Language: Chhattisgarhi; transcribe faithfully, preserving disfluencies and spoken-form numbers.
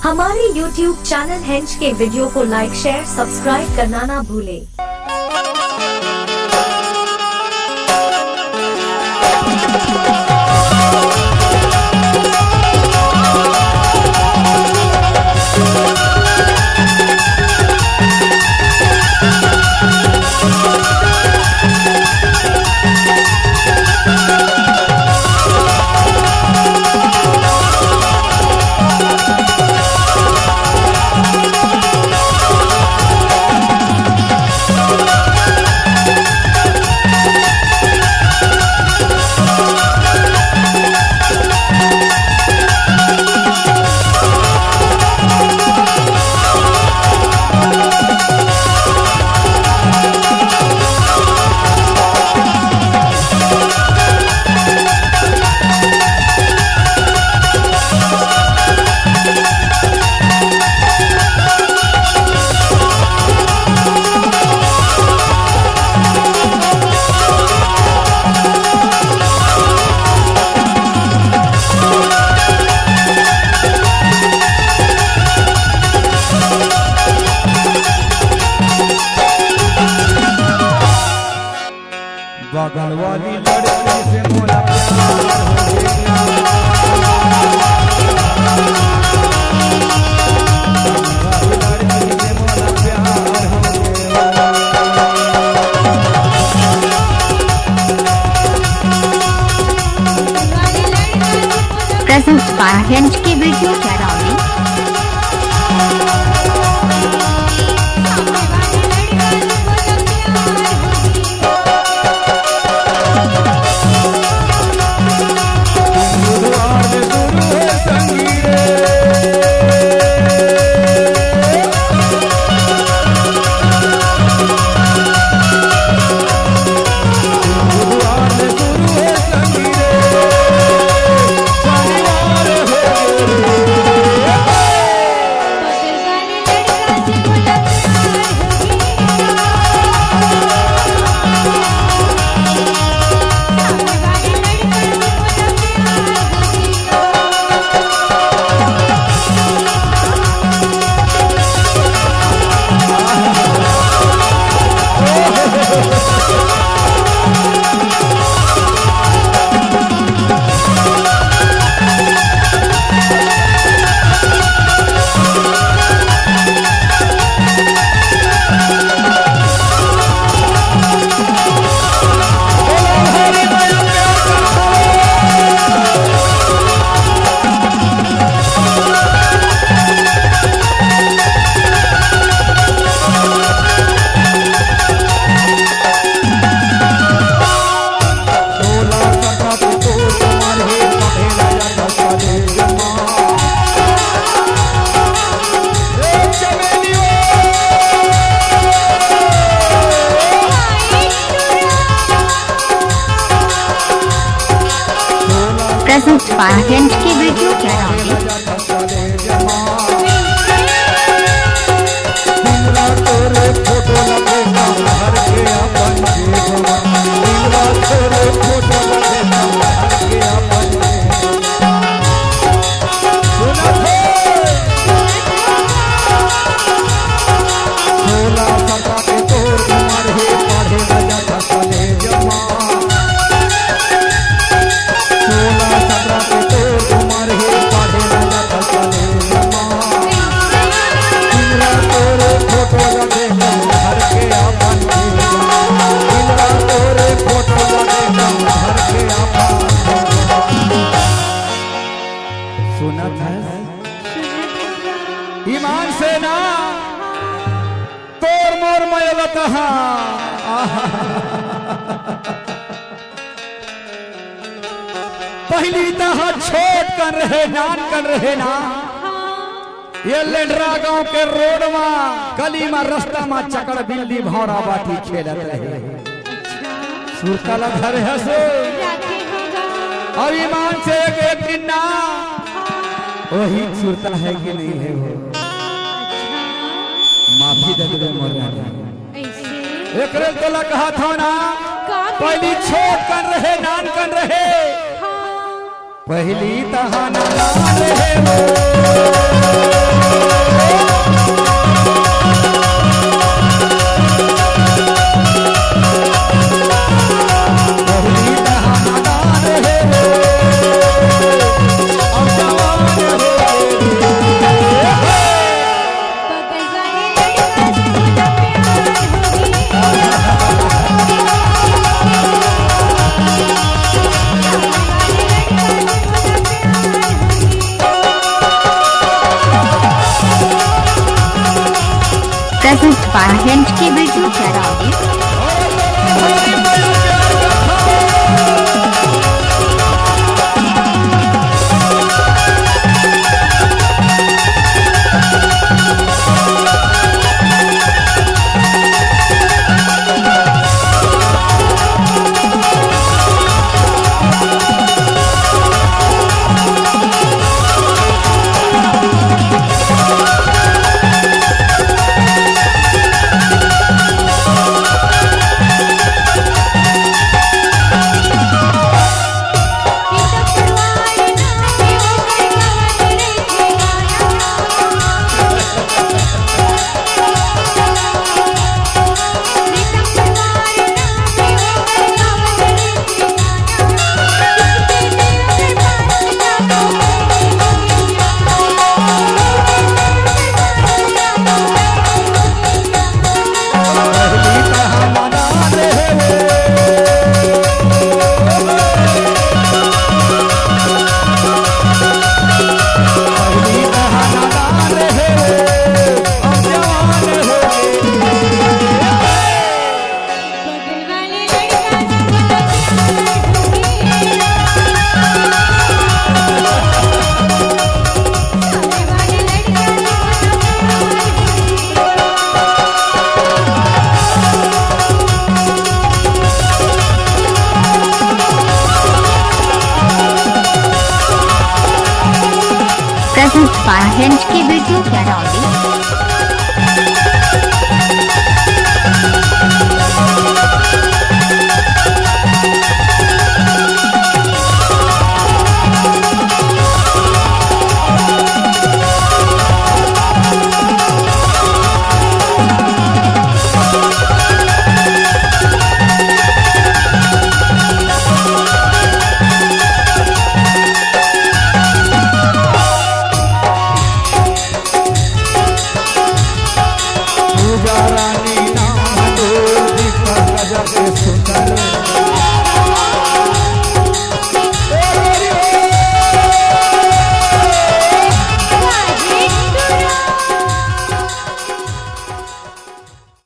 हमारे YouTube चैनल हेंच के वीडियो को लाइक, शेयर, सब्सक्राइब करना ना भूले। बगल वाली लड़की से मोला प्यार हो गया। बगल वाली लड़की से मोला प्यार हो गया। Presents by हेंच के वीडियो कैरोली। Presents by हेंच के वीडियो कैरोली। सुनत हस? ईमान से ना, तोर मोर मयलत हा। पहिली तहा छोट कन रहे, नान कन रहे ना। ये लेंडरा गांव के रोड मा, गली मा, रस्ता मा चकड़ बिल्ली भौरा बाटी खेलत रहे। सुरता ला धरे हस। अब ईमान से एक, एक दिन ना, वही सुरता है कि नहीं है वो? माफी दे दे मोर रानी। एकरे तोला कहत हव ना, का? पहिली छोट कन रहे, नान कन रहे। हाँ। पहिली तहा नान रहे वो। अभी पाँच इंच की वीडियो क्या डाली?